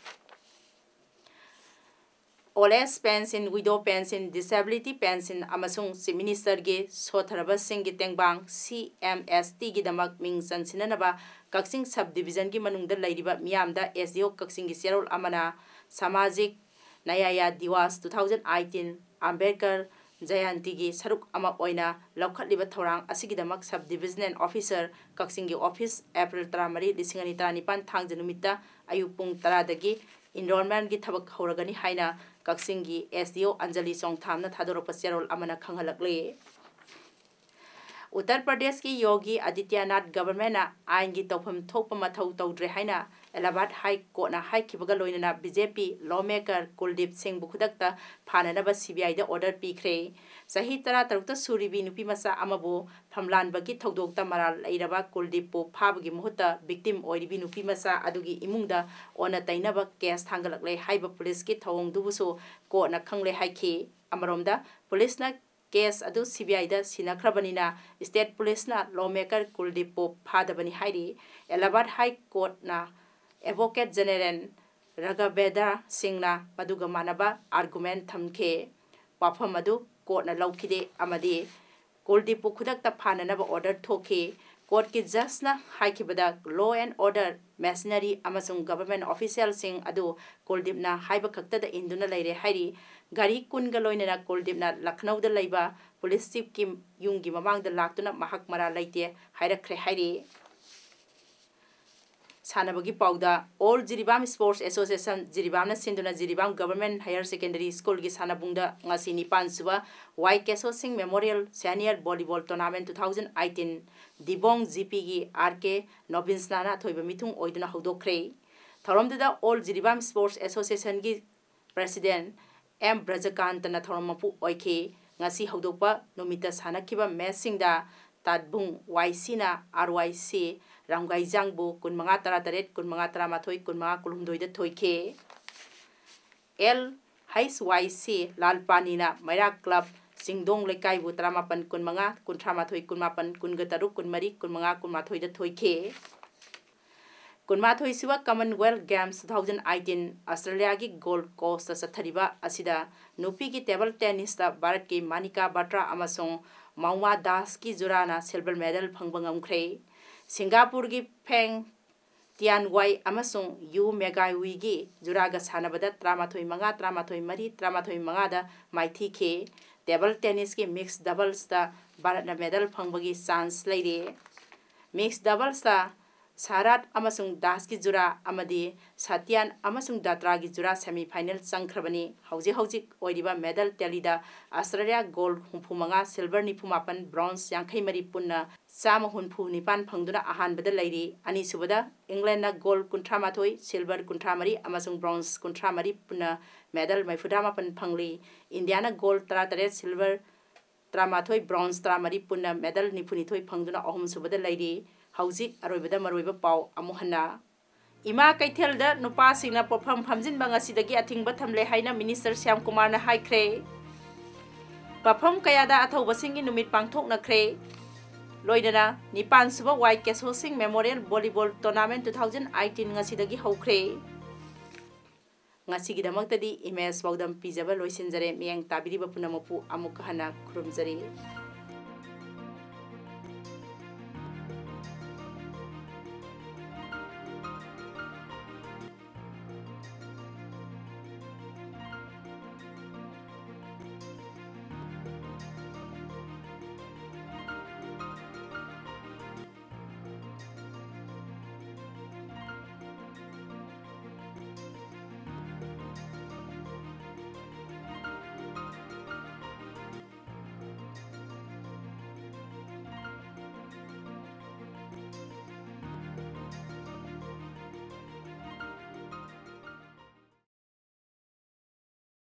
Old age pension, widow pension, disability pension ꯑꯃꯁꯨꯡ Chief Minister ꯒꯤ ꯁꯣꯊꯔꯕꯁꯤꯡꯒꯤ ꯇꯦꯡꯕꯥꯡ, C M S T ꯒꯤꯗꯃꯛ ꯃꯤꯡ ꯆꯟꯁꯤꯟꯅꯅꯕ ꯀꯛꯆꯤꯡ sub division ꯒꯤ ꯃꯅꯨꯡꯗ ꯂꯩꯔꯤꯕ ꯃꯤꯌꯥꯝꯗ S D O ꯀꯛꯆꯤꯡꯒꯤ ꯆꯦꯔꯣꯜ ꯑꯃꯅ ꯁꯃꯥꯖꯤꯛ ꯅꯌꯥꯌꯥ Diwas two thousand eighteen Ambedkar ꯖꯌꯟꯇꯤꯒꯤ ꯁꯔꯨꯛ ꯑꯃ ꯑꯣꯏꯅ ꯂꯧꯈꯠꯂꯤꯕ ꯊꯧꯔꯥꯡ ꯑꯁꯤꯒꯤꯗꯃꯛ sub divisional officer ꯀꯛꯆꯤꯡꯒꯤ office April ꯇꯔꯥꯃꯔꯤ, ꯂꯤꯁꯤꯡ ꯑꯅꯤ ꯇꯔꯥꯅꯤꯄꯥꯟ ꯊꯥꯡꯖ ꯅꯨꯃꯤꯠꯇ ꯑꯌꯨꯛ ꯄꯨꯡ ꯇꯔꯥꯗꯒꯤ enrollment ꯒꯤ ꯊꯕꯛ ꯍꯧꯔꯒꯅꯤ ꯍꯥꯏꯅ ꯀꯛꯆꯤꯡꯒꯤ S D O ꯑꯟꯖꯂꯤ ꯆꯣꯡꯊꯥꯝꯅ ꯊꯥꯗꯣꯔꯛꯄ ꯆꯦꯔꯣꯜ ꯑꯃꯅ ꯈꯪꯍꯜꯂꯛꯂꯤ꯫ ꯎꯠꯇꯔ ꯄ꯭ꯔꯗꯦꯁꯀꯤ ꯌꯣꯒꯤ ꯑꯗꯤꯇ꯭ꯌꯅꯥꯊ government ꯅ ꯑꯥꯏꯟꯒꯤ ꯇꯧꯐꯝ ꯊꯣꯛꯄ ꯃꯊꯧ ꯇꯧꯗ꯭ꯔꯦ ꯍꯥꯏꯅ ꯑꯦꯂꯥꯍꯥꯕꯥꯗ High Court ꯅ ꯍꯥꯏꯈꯤꯕꯒ ꯂꯣꯏꯅꯅ B J P lawmaker ꯀꯨꯜꯗꯤꯞ ꯁꯤꯡꯕꯨ ꯈꯨꯗꯛꯇ ꯐꯥꯅꯅꯕ C B I the order ꯄꯤꯈ꯭ꯔꯦ꯫ ꯆꯍꯤ ꯇꯔꯥꯇꯔꯨꯛꯇ ꯁꯨꯔꯤꯕꯤ ꯅꯨꯄꯤ ꯃꯆꯥ ꯑꯃꯕꯨ ꯐꯝꯂꯥꯟꯕꯒꯤ ꯊꯧꯗꯣꯛꯇ ꯃꯔꯥꯜ ꯂꯩꯔꯕ ꯀꯨꯜꯗꯤꯞꯄꯨ ꯐꯥꯕꯒꯤ ꯃꯍꯨꯠꯇ victim ꯑꯣꯏꯔꯤꯕꯤ ꯅꯨꯄꯤ ꯃꯆꯥ ꯑꯗꯨꯒꯤ ꯏꯃꯨꯡꯗ ꯑꯣꯟꯅ ꯇꯩꯅꯕ case ꯊꯥꯡꯒꯠꯂꯛꯂꯦ ꯍꯥꯏꯕ ꯄꯨꯂꯤꯁꯀꯤ ꯊꯧꯑꯣꯡꯗꯨꯕꯨꯁꯨ court ꯅ ꯈꯪꯂꯦ ꯍꯥꯏꯈꯤ꯫ ꯑꯃꯔꯣꯝꯗ, ꯄꯨꯂꯤꯁꯅ case ꯑꯗꯨ C B I the ꯁꯤꯟꯅꯈ꯭ꯔꯕꯅꯤꯅ state ꯄꯨꯂꯤꯁꯅ lawmaker ꯀꯨꯜꯗꯤꯞꯄꯨ ꯐꯥꯗꯕꯅꯤ ꯍꯥꯏꯔꯤ꯫ ꯑꯦꯂꯥꯍꯥꯕꯥꯗ High Court ꯅ Advocate General ꯔꯥꯘꯕꯦꯟꯗ꯭ꯔ ꯁꯤꯡꯅ ꯃꯗꯨꯒ ꯃꯥꯟꯅꯕ argument ꯊꯝꯈꯤ꯫ ꯋꯥꯐꯝ ꯑꯗꯨ court ꯅ ꯂꯧꯈꯤꯗꯦ ꯑꯃꯗꯤ ꯀꯨꯜꯗꯤꯞꯄꯨ ꯈꯨꯗꯛꯇ ꯐꯥꯅꯅꯕ order ꯊꯣꯛꯈꯤ꯫ Court ꯀꯤ judge ꯅ ꯍꯥꯏꯈꯤꯕꯗ, law and order machinery ꯑꯃꯁꯨꯡ government official ꯁꯤꯡ ꯑꯗꯨ ꯀꯨꯜꯗꯤꯞꯅ ꯍꯥꯏꯕ ꯈꯛꯇꯗ ꯏꯟꯗꯨꯅ ꯂꯩꯔꯦ ꯍꯥꯏꯔꯤ꯫ ꯒꯥꯔꯤ ꯀꯨꯟꯒ ꯂꯣꯏꯅꯅ ꯀꯨꯜꯗꯤꯞꯅ ꯂꯈꯅꯧꯗ ꯂꯩꯕ police chief ꯀꯤ ꯌꯨꯝꯒꯤ ꯃꯃꯥꯡꯗ ꯂꯥꯛꯇꯨꯅ ꯃꯍꯥꯛ ꯃꯔꯥꯜ ꯂꯩꯇꯦ ꯍꯥꯏꯔꯛꯈ꯭ꯔꯦ ꯍꯥꯏꯔꯤ꯫ ꯁꯥꯟꯅꯕꯒꯤ ꯄꯥꯎꯗ, All Jiribam Sports Association, ꯖꯤꯔꯤꯕꯥꯝꯅ ꯁꯤꯟꯗꯨꯅ ꯖꯤꯔꯤꯕꯥꯝ Government Higher Secondary Schoolꯒꯤ ꯁꯥꯟꯅꯕꯨꯡꯗ ꯉꯁꯤ ꯅꯤꯄꯥꯟ ꯁꯨꯕ ꯋꯥꯏ ꯀꯦꯁꯣ ꯁꯤꯡ Memorial Senior Volleyball Tournament two thousand eighteen Dibong G ꯄꯤꯒꯤ ꯑꯥꯔ ꯀꯦ ꯅꯣꯕꯤꯟꯁꯅꯥꯅ ꯑꯊꯣꯏꯕ ꯃꯤꯊꯨꯡ ꯑꯣꯏꯗꯨꯅ ꯍꯧꯗꯣꯛꯈ꯭ꯔꯦ꯫ ꯊꯧꯔꯝꯗꯨꯗ All Jiribam Sports Associationꯒꯤ President ꯑꯦꯝ ꯕ꯭ꯔꯖꯀꯥꯟꯇꯅ ꯊꯧꯔꯝ ꯃꯄꯨ ꯑꯣꯏꯈꯤ꯫ ꯉꯁꯤ ꯍꯧꯗꯣꯛꯄ ꯅꯨꯃꯤꯠꯇ ꯁꯥꯟꯅꯈꯤꯕ ꯃꯦꯆꯁꯤꯡꯗ ꯇꯥꯠꯕꯨꯡ ꯋꯥꯏ ꯁꯤꯅ ꯑꯥꯔ ꯋꯥꯏ ꯁꯤ ꯔꯥꯝꯒꯥꯏꯖꯥꯡꯕꯨ ꯀꯨꯟꯃꯉꯥ ꯇꯔꯥꯇꯔꯦꯠ, ꯀꯨꯟꯃꯉꯥ ꯇꯔꯥꯃꯥꯊꯣꯏ, ꯀꯨꯟꯃꯉꯥ ꯀꯨꯟꯍꯨꯝꯗꯣꯏꯗ ꯊꯣꯏꯈꯤ꯫ ꯑꯦꯜ ꯍꯩꯆ ꯋꯥꯏ ꯁꯤ ꯂꯥꯜꯄꯥꯅꯤꯅ ꯃꯩꯔꯥꯛ ꯀ꯭ꯂꯕ ꯆꯤꯡꯗꯣꯡ ꯂꯩꯀꯥꯏꯕꯨ ꯇꯔꯥꯃꯥꯄꯟ ꯀꯨꯟꯃꯉꯥ, ꯀꯨꯟꯊ꯭ꯔꯥ ꯃꯥꯊꯣꯏ ꯀꯨꯟꯃꯥꯄꯟ, ꯀꯨꯟꯒ ꯇꯔꯨꯛ ꯀꯨꯟꯃꯔꯤ, ꯀꯨꯟꯃꯉꯥ ꯀꯨꯟꯃꯥꯊꯣꯏꯗ ꯊꯣꯏꯈꯤ꯫ ꯀꯨꯟꯃꯥꯊꯣꯏꯁꯨꯕ Commonwealth Games two thousand eighteen ꯑꯣꯁꯇ꯭ꯔꯦꯂꯤꯌꯥꯒꯤ Gold Coastꯇ ꯆꯠꯊꯔꯤꯕ ꯑꯁꯤꯗ ꯅꯨꯄꯤꯒꯤ table tennisꯇ ꯚꯥꯔꯠꯀꯤ ꯃꯥꯅꯤꯀꯥ ꯕꯥꯇ꯭ꯔꯥ ꯑꯃꯁꯨꯡ ꯃꯥꯎꯃꯥ ꯗꯥꯁꯀꯤ ꯖꯨꯔꯥꯅ silver medal ꯐꯪꯕ ꯉꯝꯈ꯭ꯔꯦ꯫ ꯁꯤꯡꯒꯥꯄꯨꯔꯒꯤ ꯐꯦꯡ ꯇꯤꯌꯥꯟꯋꯥꯏ ꯑꯃꯁꯨꯡ ꯌꯨ ꯃꯦꯒꯥꯏꯋꯤꯒꯤ ꯖꯨꯔꯥꯒ ꯁꯥꯟꯅꯕꯗ ꯇꯔꯥꯃꯥꯊꯣꯏ ꯃꯉꯥ, ꯇꯔꯥꯃꯥꯊꯣꯏ ꯃꯔꯤ, ꯇꯔꯥꯃꯥꯊꯣꯏ ꯃꯉꯥꯗ ꯃꯥꯏꯊꯤꯈꯤ꯫ Table tennisꯀꯤ mixed doublesꯇ ꯚꯥꯔꯠꯅ medal ꯐꯪꯕꯒꯤ chance ꯂꯩꯔꯤ꯫ Mixed doublesꯇ ꯁꯥꯔꯥꯠ ꯑꯃꯁꯨꯡ ꯗꯥꯁꯀꯤ ꯖꯨꯔꯥ ꯑꯃꯗꯤ ꯁꯥꯇꯤꯌꯥꯟ ꯑꯃꯁꯨꯡ ꯗꯥꯇ꯭ꯔꯥꯒꯤ ꯖꯨꯔꯥ semifinal ꯆꯪꯈ꯭ꯔꯕꯅꯤ꯫ ꯍꯧꯖꯤꯛ ꯍꯧꯖꯤꯛ ꯑꯣꯏꯔꯤꯕ medal tallyꯗ ꯑꯁꯇ꯭ꯔꯦꯂꯤꯌꯥ gold ꯍꯨꯝꯐꯨ ꯃꯉꯥ, silver ꯅꯤꯐꯨ ꯃꯥꯄꯟ, bronze ꯌꯥꯡꯈꯩ ꯃꯔꯤ ꯄꯨꯟꯅ ꯆꯥꯝꯃ ꯍꯨꯝꯐꯨ ꯅꯤꯄꯥꯟ ꯐꯪꯗꯨꯅ ꯑꯍꯥꯟꯕꯗ ꯂꯩꯔꯤ꯫ ꯑꯅꯤꯁꯨꯕꯗ ꯏꯪꯂꯦꯟꯅ gold ꯀꯨꯟꯊ꯭ꯔꯥ ꯃꯥꯊꯣꯏ, silver ꯀꯨꯟꯊ꯭ꯔꯥ ꯃꯔꯤ ꯑꯃꯁꯨꯡ bronze ꯀꯨꯟꯊ꯭ꯔꯥ ꯃꯔꯤ ꯄꯨꯟꯅ medal ꯃꯔꯤꯐꯨꯇꯔꯥ ꯃꯥꯄꯟ ꯐꯪꯂꯤ꯫ ꯏꯟꯗꯤꯌꯥꯅ gold ꯇꯔꯥꯇꯔꯦꯠ, silver ꯇꯔꯥꯃꯥꯊꯣꯏ, bronze ꯇꯔꯥꯃꯔꯤ ꯄꯨꯟꯅ medal ꯅꯤꯐꯨꯅꯤꯊꯣꯏ ꯐꯪꯗꯨꯅ ꯑꯍꯨꯝꯁꯨꯕꯗ ꯂꯩꯔꯤ꯫ ꯍꯧꯖꯤꯛ ꯑꯔꯣꯏꯕꯗ ꯃꯔꯨꯑꯣꯏꯕ ꯄꯥꯎ ꯑꯃꯨꯛ ꯍꯟꯅ꯫ ꯏꯃꯥ ꯀꯩꯊꯦꯜꯗ ꯅꯨꯄꯥꯁꯤꯡꯅ ꯄꯣꯠꯐꯝ ꯐꯝꯖꯤꯟꯕ ꯉꯁꯤꯗꯒꯤ ꯑꯊꯤꯡꯕ ꯊꯝꯂꯦ ꯍꯥꯏꯅ Minister ꯁ꯭ꯌꯥꯝꯀꯨꯃꯥꯔꯅ ꯍꯥꯏꯈ꯭ꯔꯦ꯫ ꯃꯐꯝ ꯀꯌꯥꯗ ꯑꯊꯧꯕꯁꯤꯡꯒꯤ ꯅꯨꯃꯤꯠ ꯄꯥꯡꯊꯣꯛꯅꯈ꯭ꯔꯦ꯫ ꯂꯣꯏꯅꯅ ꯅꯤꯄꯥꯟ ꯁꯨꯕ ꯋꯥꯏ ꯀꯦꯁꯣ ꯁꯤꯡ Memorial Volleyball Tournament two thousand eighteen ꯉꯁꯤꯗꯒꯤ ꯍꯧꯈ꯭ꯔꯦ꯫ ꯉꯁꯤꯒꯤꯗꯃꯛꯇꯗꯤ ꯏꯃꯦꯖ ꯄꯥꯎꯗꯝ ꯄꯤꯖꯕ ꯂꯣꯏꯁꯤꯟꯖꯔꯦ꯫ ꯃꯤꯠꯌꯦꯡ ꯇꯥꯕꯤꯔꯤꯕ ꯄꯨꯝꯅꯃꯛꯄꯨ ꯑꯃꯨꯛꯀ ꯍꯟꯅ ꯈꯨꯔꯨꯝꯖꯔꯤ꯫